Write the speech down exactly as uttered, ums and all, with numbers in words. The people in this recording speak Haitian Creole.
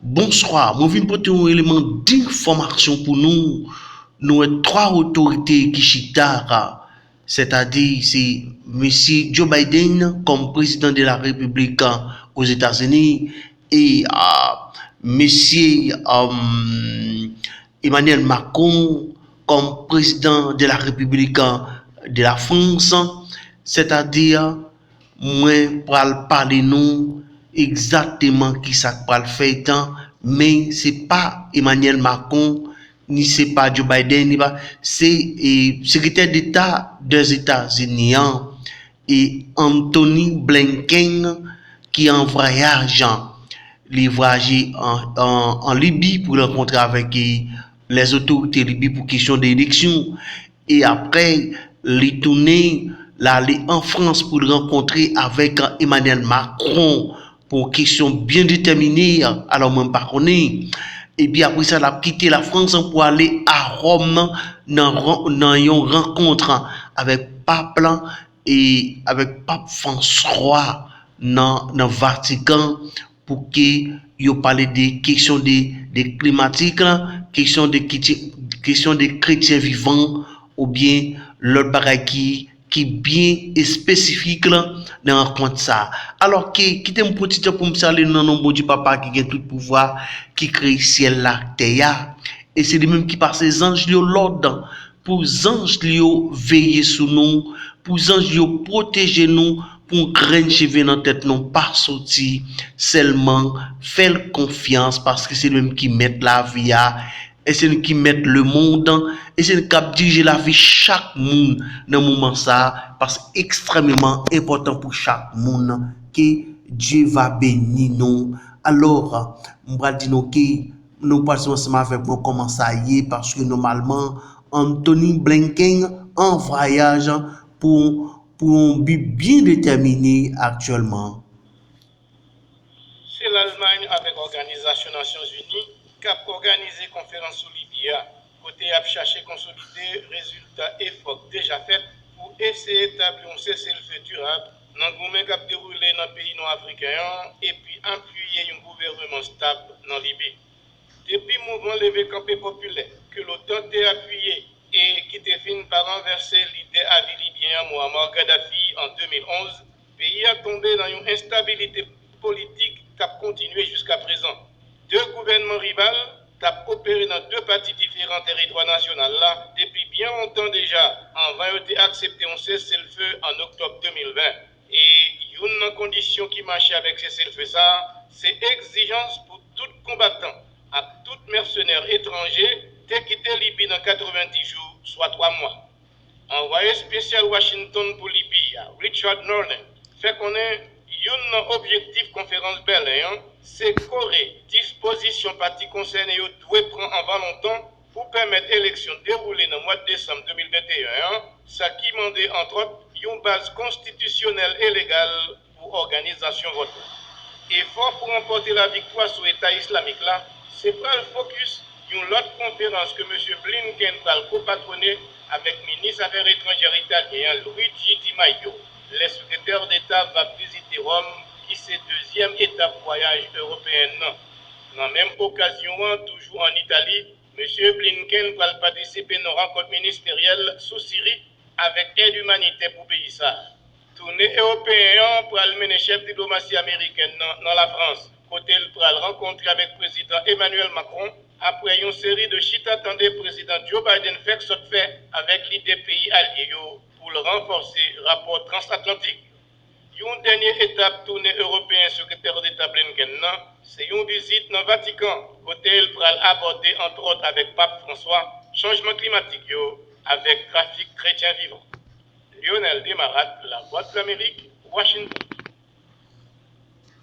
Bonswa, mwen vin pote yon eleman denfòmasyon pou nou. Nou wè twa otorite ki chita, sètadi se mesye Joe Biden kòm prezidan de la Repiblik Ozetazini e a, mesye um, Emmanuel Macron kòm prezidan de la Repiblik de la Frans, sètadi mwen pral pale nou egzakteman ki sa k pral fèt, men se pa Emmanuel Macron, ni se pa Joe Biden, ni pa, se e, sekretè deta Dèzetazini an, e Anthony Blinken ki an vwayaj. Li vwayaje an, an, an Libi pou rankontre avèk e, lèzotorite Libi pou kesyon de eleksyon. E apre, li tounen, l ale an Frans pou l rankontre avèk Emmanuel Macron pou yon kesyon byen detèmine. Alò, mwen, m pa konnen. Epi apre sa, l ap kite Lafrans pou ale a Wòm nan, nan, nan yon rankont avèk pap lan e avèk pap Franswa nan, nan Vatikan pou ke yo pale de kesyon de, de klimatik la, kesyon de, kesyon de kretyen vivan oubyen lòt bagay ki, ki byen espesifik la nan rankont sa. Alò ke, kite m pran ti tan pou m salye nan non Bondye Papa ki gen tout pouvwa, ki kreye syèl la ak tè a. E se li menm ki pase zanj li yo lòd pou zanj li yo veye sou nou, pou zanj li yo pwoteje nou, pou yon grenn cheve nan tèt nou pa soti. Sèlman fè l konfyans, paske se li menm ki mèt lavi a, e se li ki mèt lemonn, e se li k ap dirije lavi chak moun nan moman sa a, paske ekstrèmeman enpòtan pou chak moun. Ke Dye va beni nou. Alò, m pral di nou ke nou pral swiv ansanm avèk mwen kòman sa ye, paske nòmalman Anthony Blinken an vwayaj pou, pou yon bi byen detèmine aktyèlman. Se Lalmany avèk Òganizasyon Nasyonzini k ap òganize konferans sou Libi a, kote y ap chache konsolide rezilta efò k deja fèt pou eseye tabli yon seselfe dirab nan goumen k ap dewoule nan peyi nwa afriken an epi apiye yon gouvènman stab nan Libi. Depi mouvman leve kanpe popilè ke l'OTAN te apiye e ki te fin pa ranvèse lidè ali libyen an Muammar Gaddafi an de mil onz, peyi a tonbe nan yon enstabilite politik k ap kontinye jiskaprezan. De gouvènman rival t ap opere nan de pati diferan teritwa nasyonal la depi byen lontan deja, anvan yo te aksepte yon seselfe an oktòb de mil ven. E youn nan kondisyon ki mache avèk seselfe sa a, se egzijans pou tout konbatan ak tout mèsenè etranje te kite Libi nan katrevenndis jou, swa twa mwa. Anvwaye espesyal Washington pou Libi a, Richard Norling, fè konnen youn nan objektif konferans Bèlen an se kore dispozisyon pati konsène yo dwe pran anvan lontan pou pèmèt eleksyon dewoule nan mwa desanm de mil venteyen an, sa ki mande, antwòt, yon baz konstitisyonèl e legal pou òganizasyon vòt la. Efò pou ranpòte laviktwa sou Eta Islamik la se pral fokis yon lòt konferans ke mesye Blinken pral ko-patwone avèk minis afè etranjè italyen an Luigi Di Maio, lè sekretè deta va vizite Wòm, ki se dezyèm etap vwayaj ewopeyen nan. Nan menm okazyon an, toujou ann Itali, mesye Blinken pral patisipe nan rankont ministeryèl sou Siri avèk èd imanitè pou peyi sa a. Toune ewopeyen an pral mennen chèf diplomasi amerikèn nan nan Lafrans, kote l pral rankontre avèk Prezidan Emmanuel Macron apre yon seri de chita-tande Prezidan Joe Biden fèk sot fè avèk lidè peyi alye yo pou l ranfòse rapò transatlantik. Yon dènye etap toune ewopeyen sekretè deta Blinken nan se yon vizit nan Vatikan, kote l pral abòde, antwòt avèk Pap Franswa, chanjman klimatik yo avèk trafik kretyen vivan. Lionel Desmarattes, Lavwadlamerik, Washington.